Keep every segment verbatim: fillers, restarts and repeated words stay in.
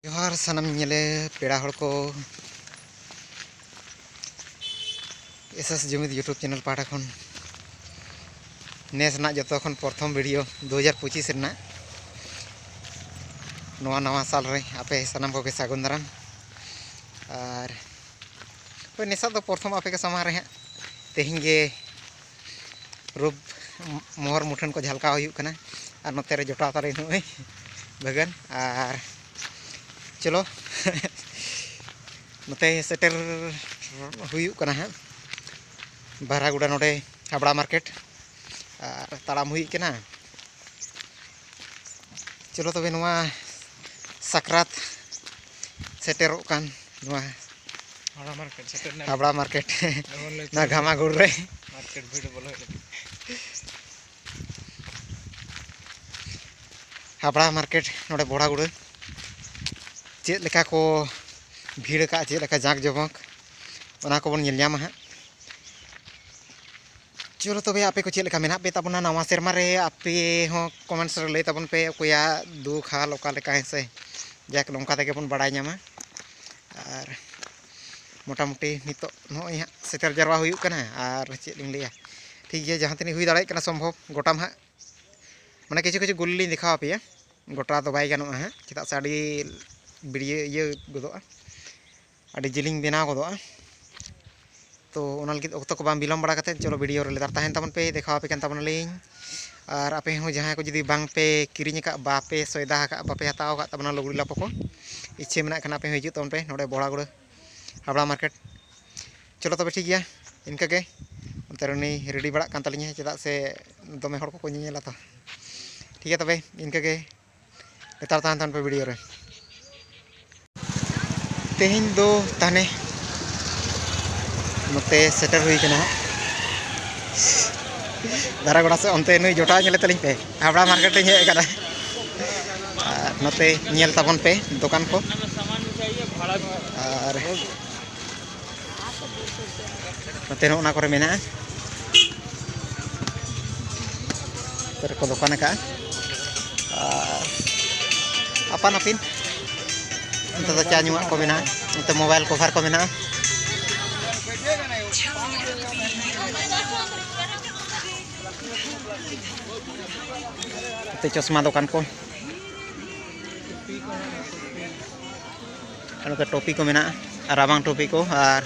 ᱡᱚᱦᱟᱨ ᱥᱟᱱᱟᱢ ᱧᱮᱞᱮ ᱯᱮᱲᱟ ᱦᱚᱲ ᱠᱚ᱾ ᱮᱥ ᱮᱥ ᱡᱩᱢᱤᱫ YouTube channel ᱯᱟᱦᱴᱟ ᱠᱷᱚᱱ ᱱᱮᱥ ᱨᱮᱱᱟᱜ ᱡᱚᱛᱚ ᱠᱷᱚᱱ ᱯᱨᱚᱛᱷᱚᱢ video ᱫᱩ ᱦᱟᱡᱟᱨ ᱯᱚᱸᱪᱤᱥ ᱨᱮᱱᱟᱜ ᱱᱚᱣᱟ ᱱᱟᱣᱟ ᱥᱟᱞ ᱨᱮ ᱟᱯᱮ ᱥᱟᱱᱟᱢ ᱠᱚᱜᱮ ᱥᱟᱹᱜᱩᱱ ᱫᱟᱨᱟᱢ᱾ ᱟᱨ ᱦᱳᱭ, ᱱᱮᱥᱟᱜ ᱫᱚ ᱯᱨᱚᱛᱷᱚᱢ ᱟᱯᱮ ᱠᱚ ᱥᱟᱢᱟᱝ ᱨᱮ ᱦᱟᱸᱜ ᱛᱮᱦᱮᱧ ᱜᱮ ᱨᱩᱯ ᱢᱚᱦᱚᱨ ᱢᱩᱴᱷᱟᱹᱱ ᱠᱚ ᱡᱷᱟᱞᱠᱟᱣ ᱦᱩᱭᱩᱜ ᱠᱟᱱᱟ᱾ ᱟᱨ ᱱᱚᱛᱮ ᱨᱮ ᱡᱚᱴᱟᱣ ᱛᱟᱞᱮ ᱱᱚᱜᱼᱚᱭ ᱵᱷᱟᱹᱜᱟᱹᱱ᱾ ᱟᱨ ᱪᱚᱞᱚ ᱱᱚᱛᱮ ᱥᱮᱴᱮᱨ ᱦᱩᱭᱩᱜ ᱠᱟᱱᱟ ᱦᱟᱸᱜ ᱵᱟᱨᱟᱜᱩᱰᱟ ᱱᱚᱰᱮ ᱦᱟᱵᱲᱟ ᱢᱟᱨᱠᱮᱴ᱾ ᱟᱨ ᱛᱟᱲᱟᱢ ᱦᱩᱭᱩᱜ ᱠᱟᱱᱟ᱾ ᱪᱚᱞᱚ ᱛᱚᱵᱮ ᱱᱚᱣᱟ ᱥᱟᱠᱨᱟᱛ ᱥᱮᱴᱮᱨᱚᱜ ᱠᱟᱱ ᱱᱚᱣᱟ ᱦᱟᱵᱲᱟ ᱢᱟᱨᱠᱮᱴ ᱥᱮᱴᱮᱨ ᱱᱟ᱾ ᱦᱟᱵᱲᱟ ᱢᱟᱨᱠᱮᱴ ᱞᱚᱜᱚᱱ ᱞᱮ ᱱᱚᱣᱟ ᱜᱷᱟᱢᱟᱜᱩᱲ ᱨᱮ᱾ ᱢᱟᱨᱠᱮᱴ ᱵᱷᱤᱲ ᱵᱚᱞᱚ ᱦᱩᱭ ᱞᱟᱹᱜᱤᱫ᱾ ᱦᱟᱵᱲᱟ ᱢᱟᱨᱠᱮᱴ ᱱᱚᱰᱮ ᱵᱚᱲᱟᱜᱩᱲᱟᱹ ᱪᱮᱫ ᱞᱮᱠᱟ ᱠᱚ ᱵᱷᱤᱲ ᱟᱠᱟᱫᱼᱟ, ᱪᱮᱫ ᱞᱮᱠᱟ ᱡᱟᱸᱠ ᱡᱚᱢᱚᱠ, ᱚᱱᱟ ᱠᱚᱵᱚᱱ ᱧᱮᱞ ᱧᱟᱢᱟ ᱦᱟᱸᱜ᱾ ᱪᱚᱞᱚ ᱛᱚᱵᱮ ᱟᱯᱮ ᱠᱚ ᱪᱮᱫ ᱞᱮᱠᱟ ᱢᱮᱱᱟᱜ ᱯᱮ ᱛᱟᱵᱚᱱᱟ ᱱᱟᱣᱟ ᱥᱮᱨᱢᱟ ᱨᱮ? ᱟᱯᱮ ᱦᱚᱸ comments ᱨᱮ ᱞᱟᱹᱭ ᱛᱟᱵᱚᱱ ᱯᱮ ᱚᱠᱚᱭᱟᱜ ᱫᱩᱠ ᱦᱟᱞ ᱚᱠᱟ ᱞᱮᱠᱟ, ᱦᱮᱸ ᱥᱮ? ᱡᱟᱠ, ᱱᱚᱝᱠᱟ ᱛᱮᱜᱮ ᱵᱚᱱ ᱵᱟᱲᱟᱭ ᱧᱟᱢᱟ᱾ ᱟᱨ ᱢᱚᱴᱟᱢᱩᱴᱤ ᱱᱤᱛᱚᱜ ᱱᱚᱜᱼᱚᱭ ᱦᱟᱸᱜ ᱥᱮᱴᱮᱨ ᱡᱟᱨᱣᱟ ᱦᱩᱭᱩᱜ ᱠᱟᱱᱟ᱾ ᱟᱨ ᱪᱮᱫ ᱞᱤᱧ ᱞᱟᱹᱭᱟ, ᱴᱷᱤᱠ ᱜᱮᱭᱟ, ᱡᱟᱦᱟᱸ ᱛᱤᱱᱟᱹᱜ ᱦᱩᱭ ᱫᱟᱲᱮᱭᱟᱜ ᱠᱟᱱᱟ ᱥᱚᱢᱵᱷᱚᱵ ᱜᱚᱴᱟᱢ ᱦᱟᱸᱜ, ᱢᱟᱱᱮ ᱠᱤᱪᱷᱩ ᱠᱤᱪᱷᱩ ᱜᱩᱞᱤ ᱞᱤᱧ ᱫᱮᱠᱷᱟᱣ ᱟᱯᱮᱭᱟ, ᱜᱚᱴᱟ ᱫᱚ ᱵᱟᱭ ᱜᱟᱱᱚᱜᱼᱟ ᱦᱟᱸᱜ, ᱪᱮᱫᱟᱜ ᱥᱮ ᱟᱹᱰᱤ ᱵᱤᱲᱤᱭᱟᱹ ᱤᱭᱟᱹ ᱜᱚᱫᱚᱜᱼᱟ, ᱟᱹᱰᱤ ᱡᱮᱞᱮᱧ ᱵᱮᱱᱟᱣ ᱜᱚᱫᱚᱜᱼᱟ᱾ ᱛᱚ ᱚᱱᱟ ᱞᱟᱹᱜᱤᱫ ᱚᱠᱛᱚ ᱠᱚ ᱵᱟᱝ ᱵᱤᱞᱚᱢ ᱵᱟᱲᱟ ᱠᱟᱛᱮᱫ ᱪᱚᱞᱚ video ᱨᱮ ᱞᱮᱛᱟᱲ ᱛᱟᱦᱮᱱ ᱛᱟᱵᱚᱱ ᱯᱮ, ᱫᱮᱠᱷᱟᱣ ᱟᱯᱮ ᱠᱟᱱ ᱛᱟᱵᱚᱱᱟᱞᱤᱧ᱾ ᱟᱨ ᱟᱯᱮ ᱦᱚᱸ ᱡᱟᱦᱟᱸᱭ ᱠᱚ ᱡᱩᱫᱤ ᱵᱟᱝ ᱯᱮ ᱠᱤᱨᱤᱧ ᱟᱠᱟᱫ, ᱵᱟᱯᱮ ᱥᱚᱭᱫᱟ ᱟᱠᱟᱫ, ᱵᱟᱯᱮ ᱦᱟᱛᱟᱣ ᱟᱠᱟᱫ ᱛᱟᱵᱚᱱᱟ ᱞᱩᱜᱽᱲᱤ ᱞᱟᱯᱚ ᱠᱚ, ᱤᱪᱪᱷᱟᱹ ᱢᱮᱱᱟᱜ ᱠᱷᱟᱱ ᱟᱯᱮ ᱦᱚᱸ ᱦᱤᱡᱩᱜ ᱛᱟᱵᱚᱱ ᱯᱮ ᱱᱚᱰᱮ ᱵᱚᱲᱟᱜᱩᱲᱟᱹ ᱦᱟᱵᱲᱟ ᱢᱟᱨᱠᱮᱴ᱾ ᱪᱚᱞᱚ ᱛᱚᱵᱮ ᱴᱷᱤᱠ ᱜᱮᱭᱟ, ᱤᱱᱠᱟᱹ ᱜᱮ᱾ ᱚᱱᱛᱮ ᱨᱮ ᱩᱱᱤ ready ᱵᱟᱲᱟᱜ ᱠᱟᱱ ᱛᱟᱹᱞᱤᱧᱟ, ᱪᱮᱫᱟᱜ ᱥᱮ ᱫᱚᱢᱮ ᱦᱚᱲ ᱠᱚᱠᱚ ᱧᱮᱧᱮᱞᱟ ᱛᱚ᱾ ᱴᱷᱤᱠ ᱜᱮᱭᱟ ᱛᱚᱵᱮ, ᱤᱱᱠᱟᱹ ᱜᱮ ᱞᱮᱛᱟᱲ ᱛᱟᱦᱮᱱ ᱛᱟᱵᱚᱱ ᱯᱮ video ᱨᱮ᱾ ᱛᱮᱦᱮᱧ ᱫᱚ ᱛᱟᱦᱱᱮ ᱱᱚᱛᱮ ᱥᱮᱴᱮᱨ ᱦᱩᱭ ᱠᱟᱱᱟ ᱦᱟᱸᱜ᱾ ᱫᱟᱨᱟᱜᱚᱲᱟ ᱥᱮᱫ ᱚᱱᱛᱮ ᱱᱩᱭ ᱡᱚᱴᱟᱣ ᱧᱮᱞᱮ ᱛᱟᱹᱞᱤᱧ ᱯᱮ, ᱦᱟᱵᱲᱟ ᱢᱟᱨᱠᱮᱴ ᱤᱧ ᱦᱮᱡ ᱟᱠᱟᱱᱟ᱾ ᱟᱨ ᱱᱚᱛᱮ ᱧᱮᱞ ᱛᱟᱵᱚᱱ ᱯᱮ ᱫᱚᱠᱟᱱ ᱠᱚ᱾ ᱟᱨ ᱱᱚᱛᱮ ᱱᱚᱜᱼᱚ ᱱᱟ ᱠᱚᱨᱮ ᱢᱮᱱᱟᱜᱼᱟ, ᱱᱚᱛᱮ ᱨᱮᱠᱚ ᱫᱚᱠᱟᱱ ᱟᱠᱟᱫᱼᱟ᱾ ᱟᱨ ᱟᱯᱟᱱ ᱟᱹᱯᱤᱱ ᱱᱚᱛᱮ ᱫᱚ ᱪᱟ ᱧᱩᱣᱟᱜ ᱠᱚ ᱢᱮᱱᱟᱜᱼᱟ, ᱱᱚᱛᱮ mobile cover ᱠᱚ ᱢᱮᱱᱟᱜᱼᱟ, ᱱᱚᱛᱮ ᱪᱚᱥᱢᱟ ᱫᱚᱠᱟᱱ ᱠᱚ, ᱟᱨ ᱱᱚᱛᱮ ᱴᱳᱯᱤ ᱠᱚ ᱢᱮᱱᱟᱜᱼᱟ, ᱨᱟᱵᱟᱝ ᱴᱳᱯᱤ ᱠᱚ ᱟᱨ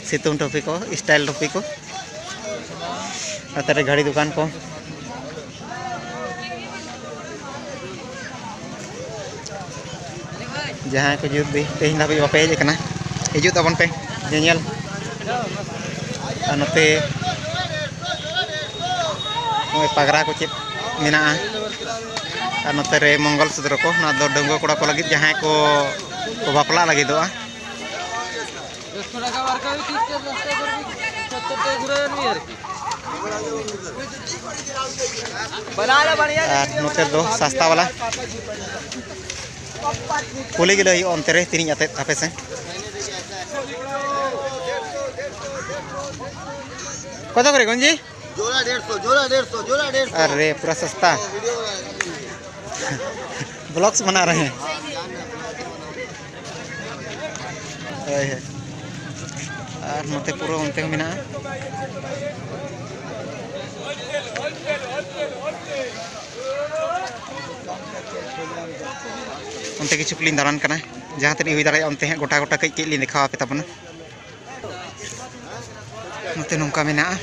ᱥᱤᱛᱩᱝ ᱴᱳᱯᱤ ᱠᱚ, style ᱴᱳᱯᱤ ᱠᱚ, ᱱᱚᱛᱮ ᱨᱮ ᱜᱷᱟᱹᱲᱤ ᱫᱚᱠᱟᱱ ᱠᱚ᱾ ᱡᱟᱦᱟᱸᱭ ᱠᱚ ᱡᱩᱫᱤ ᱛᱮᱦᱮᱧ ᱫᱷᱟᱹᱵᱤᱡ ᱵᱟᱯᱮ ᱦᱮᱡ ᱟᱠᱟᱱᱟ, ᱦᱤᱡᱩᱜ ᱛᱟᱵᱚᱱ ᱯᱮ ᱧᱮᱧᱮᱞ᱾ ᱟᱨ ᱱᱚᱛᱮ ᱱᱚᱜᱼᱚᱭ ᱯᱟᱜᱽᱨᱟ ᱠᱚ ᱪᱮᱫ ᱢᱮᱱᱟᱜᱼᱟ, ᱟᱨ ᱱᱚᱛᱮ ᱨᱮ ᱢᱚᱝᱜᱚᱞ ᱥᱩᱛᱨᱚ ᱠᱚ, ᱱᱚᱣᱟ ᱫᱚ ᱰᱟᱺᱜᱩᱣᱟᱹ ᱠᱚᱲᱟ ᱠᱚ ᱞᱟᱹᱜᱤᱫ, ᱡᱟᱦᱟᱸᱭ ᱠᱚ ᱠᱚ ᱵᱟᱯᱞᱟᱜ ᱞᱟᱹᱜᱤᱫᱚᱜᱼᱟ᱾ ᱟᱨ ᱱᱚᱛᱮ ᱫᱚ ᱥᱟᱥᱛᱟ ᱵᱟᱞᱟ ᱠᱩᱞᱤ ᱜᱮ ᱞᱟᱹᱭ ᱦᱩᱭᱩᱜᱼᱟ ᱚᱱᱛᱮ ᱨᱮ ᱛᱤᱱᱟᱹᱜ ᱟᱛᱮᱫ ᱦᱟᱯᱮ ᱥᱮ᱾ ᱠᱚᱛᱚ ᱠᱚᱨᱮ ᱜᱚᱧᱡᱤ? जोड़ा डेढ़ सौ, जोड़ा डेढ़ सौ, जोड़ा डेढ़ सौ। अरे पूरा सस्ता। ब्लॉग्स बना रहे हैं। ᱦᱳᱭ, ᱦᱳᱭ᱾ ᱟᱨ ᱱᱚᱛᱮ ᱯᱩᱨᱟᱹ ᱚᱱᱛᱮ ᱦᱚᱸ ᱢᱮᱱᱟᱜᱼᱟ᱾ ᱚᱱᱛᱮ ᱠᱤᱪᱷᱩ ᱠᱚᱞᱤᱧ ᱫᱟᱬᱟᱱ ᱠᱟᱱᱟ, ᱡᱟᱦᱟᱸ ᱛᱤᱱᱟᱹᱜ ᱦᱩᱭ ᱫᱟᱲᱮᱭᱟᱜᱼᱟ ᱚᱱᱛᱮ ᱦᱟᱸᱜ ᱜᱚᱴᱟ ᱜᱚᱴᱟ ᱠᱟᱹᱡ ᱠᱟᱹᱡ ᱞᱤᱧ ᱫᱮᱠᱷᱟᱣ ᱟᱯᱮ ᱛᱟᱵᱚᱱᱟ᱾ ᱱᱚᱛᱮ ᱱᱚᱝᱠᱟ ᱢᱮᱱᱟᱜᱼᱟ᱾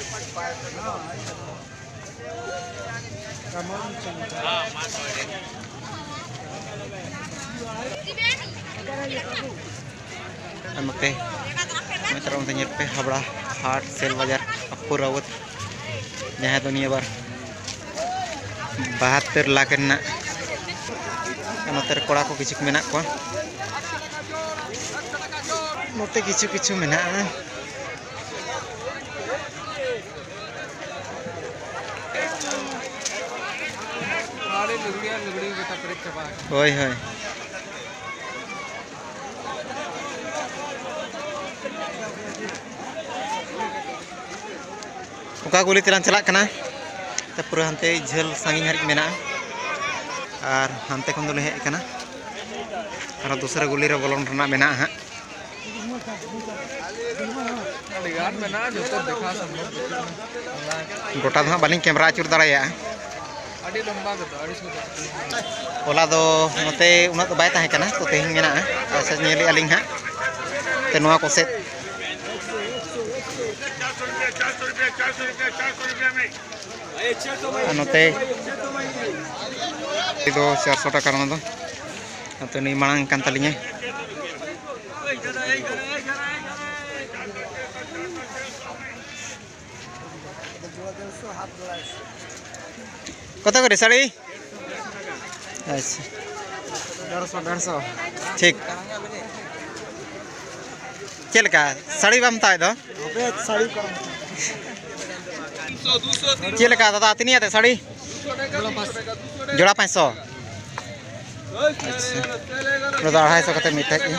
ᱟᱨ ᱱᱚᱛᱮ, ᱱᱚᱛᱮ ᱨᱮ ᱚᱱᱛᱮ ᱧᱮᱞ ᱯᱮ, ᱦᱟᱵᱲᱟ ᱦᱟᱴ, ᱥᱮᱞ ᱵᱟᱡᱟᱨ, ᱟᱯᱯᱩ ᱨᱟᱣᱟᱛ, ᱡᱟᱦᱟᱸ ᱫᱚ ᱱᱤᱭᱟᱹ ᱵᱟᱨ ᱵᱟᱦᱟᱛᱛᱳᱨ ᱞᱟᱠᱷ ᱨᱮᱱᱟᱜ᱾ ᱟᱨ ᱱᱚᱛᱮ ᱨᱮ ᱠᱚᱲᱟ ᱠᱚ ᱠᱤᱪᱷᱩ ᱠᱚ ᱢᱮᱱᱟᱜ ᱠᱚᱣᱟ᱾ ᱱᱚᱛᱮ ᱠᱤᱪᱷᱩ ᱠᱤᱪᱷᱩ ᱢᱮᱱᱟᱜᱼᱟ᱾ ᱦᱳᱭ, ᱦᱳᱭ᱾ ᱚᱠᱟ ᱜᱩᱞᱤ ᱛᱮᱞᱟᱝ ᱪᱟᱞᱟᱜ ᱠᱟᱱᱟ, ᱛᱟᱨᱯᱚᱨᱮ ᱦᱟᱱᱛᱮ ᱡᱷᱟᱹᱞ ᱥᱟᱺᱜᱤᱧ ᱦᱟᱹᱨᱤᱡ ᱢᱮᱱᱟᱜᱼᱟ, ᱟᱨ ᱦᱟᱱᱛᱮ ᱠᱷᱚᱱ ᱫᱚᱞᱮ ᱦᱮᱡ ᱟᱠᱟᱱᱟ᱾ ᱟᱨᱦᱚᱸ ᱫᱚᱥᱨᱟ ᱜᱩᱞᱤ ᱨᱮ ᱵᱚᱞᱚᱱ ᱨᱮᱱᱟᱜ ᱢᱮᱱᱟᱜᱼᱟ ᱦᱟᱸᱜ᱾ ᱟᱹᱰᱤᱜᱟᱱ ᱢᱮᱱᱟᱜᱼᱟ, ᱡᱚᱛᱚ ᱫᱮᱠᱷᱟᱣ ᱥᱚᱢᱵᱷᱚᱵ ᱵᱟᱹᱱᱩᱜᱼᱟ᱾ ᱜᱚᱴᱟ ᱫᱚ ᱦᱟᱸᱜ ᱵᱟᱹᱞᱤᱧ ᱠᱮᱢᱨᱟ ᱟᱹᱪᱩᱨ ᱫᱟᱲᱮᱭᱟᱜᱼᱟ᱾ ᱟᱹᱰᱤ ᱞᱚᱢᱵᱟ ᱜᱮᱫᱚ, ᱟᱹᱰᱤ ᱥᱩᱨ᱾ ᱦᱚᱞᱟ ᱫᱚ ᱱᱚᱛᱮ ᱩᱱᱟᱹᱜ ᱫᱚ ᱵᱟᱭ ᱛᱟᱦᱮᱸ ᱠᱟᱱᱟ, ᱛᱚ ᱛᱮᱦᱮᱧ ᱢᱮᱱᱟᱜᱼᱟ᱾ ᱟᱨ ᱥᱮᱫ ᱧᱮᱞᱮᱫᱼᱟ ᱞᱤᱧ ᱦᱟᱸᱜ, ᱛᱚ ᱱᱚᱣᱟ ᱠᱚ ᱥᱮᱫ᱾ ᱟᱨ ᱱᱚᱛᱮ ᱫᱚ ᱪᱟᱨᱥᱚ ᱴᱟᱠᱟ, ᱱᱚᱣᱟ ᱫᱚ ᱱᱚᱛᱮ ᱩᱱᱤ ᱢᱟᱲᱟᱝ ᱠᱟᱱ ᱛᱟᱹᱞᱤᱧᱟᱭ᱾ ᱠᱚᱛᱚ ᱠᱚᱨᱮ ᱥᱟᱹᱲᱤ? ᱟᱪᱪᱷᱟ, ᱰᱮᱲᱥᱚ, ᱰᱮᱲᱥᱚ᱾ ᱴᱷᱤᱠ᱾ ᱪᱮᱫ ᱞᱮᱠᱟ ᱥᱟᱹᱲᱤ ᱵᱟᱢ ᱦᱟᱛᱟᱣᱮᱫ ᱫᱚ? ᱦᱟᱯᱮ, ᱥᱟᱹᱲᱤ ᱠᱚ᱾ ᱪᱮᱫ ᱞᱮᱠᱟ ᱫᱟᱫᱟ, ᱛᱤᱱᱟᱹᱜ ᱟᱛᱮ ᱥᱟᱹᱲᱤ? ᱡᱚᱲᱟ ᱯᱟᱸᱪᱥᱚ᱾ ᱟᱪᱪᱷᱟ, ᱱᱚᱣᱟ ᱫᱚ ᱟᱲᱟᱭᱥᱚ ᱠᱟᱛᱮ ᱢᱤᱫᱴᱮᱡ ᱜᱮ᱾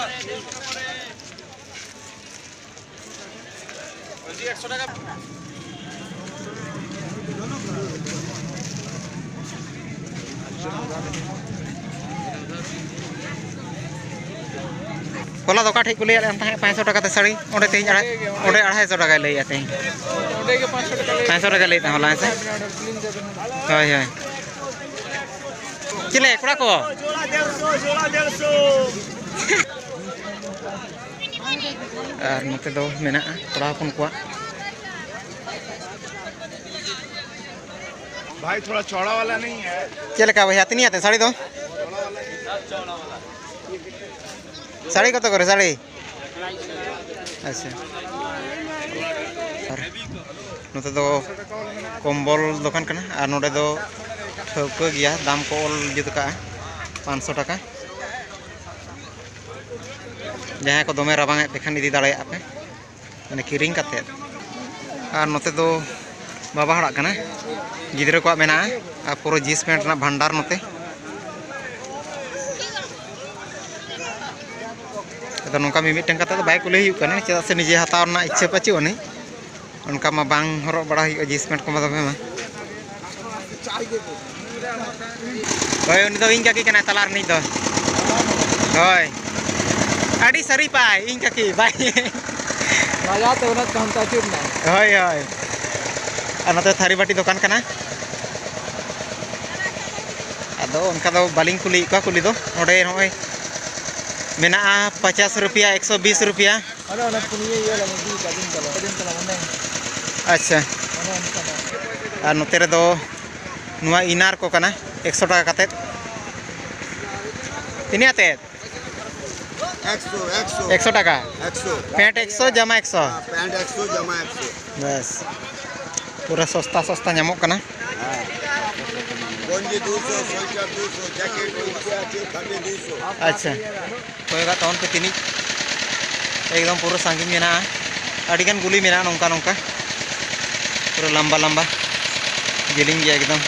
ᱦᱚᱞᱟ ᱫᱚ ᱚᱠᱟ ᱴᱷᱮᱡ ᱠᱚ ᱞᱟᱹᱭᱟᱫ ᱞᱮ ᱛᱟᱦᱮᱸᱫ ᱯᱟᱸᱪᱥᱚ ᱴᱟᱠᱟ ᱛᱮ ᱥᱟᱹᱲᱤ, ᱚᱸᱰᱮ ᱛᱮᱦᱮᱧ ᱟᱲᱟᱭ, ᱚᱸᱰᱮ ᱟᱲᱟᱭᱥᱚ ᱴᱟᱠᱟᱭ ᱞᱟᱹᱭᱮᱫᱼᱟ ᱛᱮᱦᱮᱧ᱾ ᱯᱟᱸᱪᱥᱚ ᱴᱟᱠᱟ ᱞᱟᱹᱭᱮᱫ ᱛᱟᱦᱮᱸᱫ ᱦᱚᱞᱟ, ᱦᱮᱸ ᱥᱮ? ᱦᱳᱭ, ᱦᱳᱭ᱾ ᱪᱮᱞᱮ ᱠᱚᱲᱟ ᱠᱚ? ᱟᱨ ᱱᱚᱛᱮ ᱫᱚ ᱢᱮᱱᱟᱜᱼᱟ ᱠᱚᱲᱟ ᱦᱚᱯᱚᱱ ᱠᱚᱣᱟᱜ᱾ ᱵᱷᱟᱭ, ᱛᱷᱚᱲᱟ ᱪᱚᱲᱟ ᱣᱟᱞᱟ ᱱᱟᱦᱤᱸ ᱦᱟᱭ᱾ ᱪᱮᱫ ᱞᱮᱠᱟ ᱵᱚᱭᱦᱟ, ᱛᱤᱱᱟᱹᱜ ᱟᱛᱮ ᱥᱟᱹᱲᱤ ᱫᱚ? ᱥᱟᱹᱲᱤ ᱠᱚᱛᱚ ᱠᱚᱨᱮ ᱥᱟᱹᱲᱤ? ᱟᱪᱪᱷᱟ᱾ ᱟᱨ ᱱᱚᱛᱮ ᱫᱚ ᱠᱚᱢᱵᱚᱞ ᱫᱚᱠᱟᱱ ᱠᱟᱱᱟ, ᱟᱨ ᱱᱚᱰᱮ ᱫᱚ ᱴᱷᱟᱹᱣᱠᱟᱹ ᱜᱮᱭᱟ, ᱫᱟᱢ ᱠᱚ ᱚᱞ ᱡᱩᱛ ᱠᱟᱜᱼᱟ, ᱯᱟᱸᱪᱥᱚ ᱴᱟᱠᱟ᱾ ᱡᱟᱦᱟᱸᱭ ᱠᱚ ᱫᱚᱢᱮ ᱨᱟᱵᱟᱝ ᱮᱫ ᱯᱮ ᱠᱷᱟᱱ, ᱤᱫᱤ ᱫᱟᱲᱮᱭᱟᱜᱼᱟ ᱯᱮ, ᱢᱟᱱᱮ ᱠᱤᱨᱤᱧ ᱠᱟᱛᱮᱫ᱾ ᱟᱨ ᱱᱚᱛᱮ ᱫᱚ ᱵᱟᱵᱟ ᱦᱚᱲᱟᱜ ᱠᱟᱱᱟ, ᱜᱤᱫᱽᱨᱟᱹ ᱠᱚᱣᱟᱜ ᱢᱮᱱᱟᱜᱼᱟ᱾ ᱟᱨ ᱯᱩᱨᱟᱹ ᱡᱤᱱᱥ ᱯᱮᱱᱴ ᱨᱮᱱᱟᱜ ᱵᱷᱟᱱᱰᱟᱨ ᱱᱚᱛᱮ᱾ ᱟᱫᱚ ᱱᱚᱝᱠᱟ ᱢᱤᱢᱤᱫᱴᱟᱝ ᱠᱟᱛᱮ ᱫᱚ ᱵᱟᱭ ᱠᱩᱞᱤ ᱦᱩᱭᱩᱜ ᱠᱟᱱᱟ, ᱪᱮᱫᱟᱜ ᱥᱮ ᱱᱤᱡᱮ ᱦᱟᱛᱟᱣ ᱨᱮᱱᱟᱜ ᱤᱪᱪᱷᱟᱹ ᱵᱟᱹᱪᱩᱜ ᱟᱹᱱᱤᱡ᱾ ᱚᱱᱠᱟ ᱢᱟ ᱵᱟᱝ ᱦᱚᱨᱚᱜ ᱵᱟᱲᱟ ᱦᱩᱭᱩᱜᱼᱟ ᱡᱤᱱᱥ ᱯᱮᱱᱴ ᱠᱚᱢᱟ ᱫᱚᱢᱮ ᱢᱟ᱾ ᱦᱳᱭ, ᱩᱱᱤ ᱫᱚ ᱤᱧ ᱠᱟᱹᱠᱤ ᱠᱟᱱᱟᱭ, ᱛᱟᱞᱟ ᱨᱤᱱᱤᱡ ᱫᱚ᱾ ᱦᱳᱭ, ᱟᱹᱰᱤ ᱥᱟᱹᱨᱤ ᱯᱟᱭ ᱤᱧ ᱠᱟᱹᱠᱤ ᱵᱟᱭ᱾ ᱞᱟᱡᱟᱣ ᱛᱮ ᱩᱱᱟᱹᱜ ᱠᱟᱢ ᱛᱟᱹᱪᱩᱨ ᱱᱟ᱾ ᱦᱳᱭ, ᱦᱳᱭ᱾ ᱟᱨ ᱱᱚᱛᱮ ᱛᱷᱟᱹᱨᱤ ᱵᱟᱹᱴᱤ ᱫᱚᱠᱟᱱ ᱠᱟᱱᱟ᱾ ᱟᱫᱚ ᱚᱱᱠᱟ ᱫᱚ ᱵᱟᱹᱞᱤᱧ ᱠᱩᱞᱤᱭᱮᱫ ᱠᱚᱣᱟ ᱠᱩᱞᱤ ᱫᱚ᱾ ᱱᱚᱰᱮ ᱱᱚᱜᱼᱚᱭ ᱢᱮᱱᱟᱜᱼᱟ ᱯᱚᱪᱟᱥ ᱨᱩᱯᱤᱭᱟ, ᱮᱠᱥᱚ ᱵᱤᱥ ᱨᱩᱯᱤᱭᱟ᱾ ᱚᱱᱮ ᱚᱱᱟ ᱯᱩᱱᱭᱟᱹ ᱤᱭᱟᱹ ᱞᱮ ᱤᱫᱤ ᱠᱟᱜ ᱫᱤᱱ ᱠᱟᱞᱚᱢ, ᱫᱤᱱ ᱠᱟᱞᱚᱢ ᱚᱸᱰᱮ᱾ ᱟᱪᱪᱷᱟ᱾ ᱚᱱᱮ ᱚᱱᱠᱟᱱᱟᱜ᱾ ᱟᱨ ᱱᱚᱛᱮ ᱨᱮᱫᱚ ᱱᱚᱣᱟ ᱤᱱᱟᱨ ᱠᱚ ᱠᱟᱱᱟ, ᱮᱠᱥᱚ ᱴᱟᱠᱟ ᱠᱟᱛᱮᱫ᱾ ᱛᱤᱱᱟᱹᱜ ᱠᱟᱛᱮᱫ? ᱮᱠᱥᱚ, ᱮᱠᱥᱚ᱾ ᱮᱠᱥᱚ ᱴᱟᱠᱟ? ᱮᱠᱥᱚ᱾ ᱯᱮᱱᱴ ᱮᱠᱥᱚ, ᱡᱟᱢᱟ ᱮᱠᱥᱚ? ᱦᱮᱸ, ᱯᱮᱱᱴ ᱮᱠᱥᱚ, ᱡᱟᱢᱟ ᱮᱠᱥᱚ᱾ ᱵᱮᱥ, ᱯᱩᱨᱟᱹ ᱥᱚᱥᱛᱟ ᱥᱚᱥᱛᱟ ᱧᱟᱢᱚᱜ ᱠᱟᱱᱟ᱾ ᱜᱚᱧᱡᱤ ᱫᱩᱥᱚ, ᱥᱳᱭᱮᱴᱟᱨ ᱫᱩᱥᱚ, ᱡᱮᱠᱮᱴ ᱫᱩᱥᱚ, ᱠᱷᱟᱹᱰᱤ ᱫᱩᱥᱚ᱾ ᱟᱪᱪᱷᱟ, ᱠᱚᱭᱚᱜᱟᱜ ᱛᱟᱵᱚᱱ ᱯᱮ ᱛᱤᱱᱤᱡ ᱮᱠᱫᱚᱢ ᱯᱩᱨᱟᱹ ᱥᱟᱺᱜᱤᱧ ᱢᱮᱱᱟᱜᱼᱟ, ᱟᱹᱰᱤᱜᱟᱱ ᱜᱩᱞᱤ ᱢᱮᱱᱟᱜᱼᱟ ᱱᱚᱝᱠᱟ ᱱᱚᱝᱠᱟ, ᱯᱩᱨᱟᱹ ᱞᱟᱢᱵᱟ ᱞᱟᱢᱵᱟ, ᱡᱮᱞᱮᱧ ᱜᱮᱭᱟ ᱮᱠᱫᱚᱢ᱾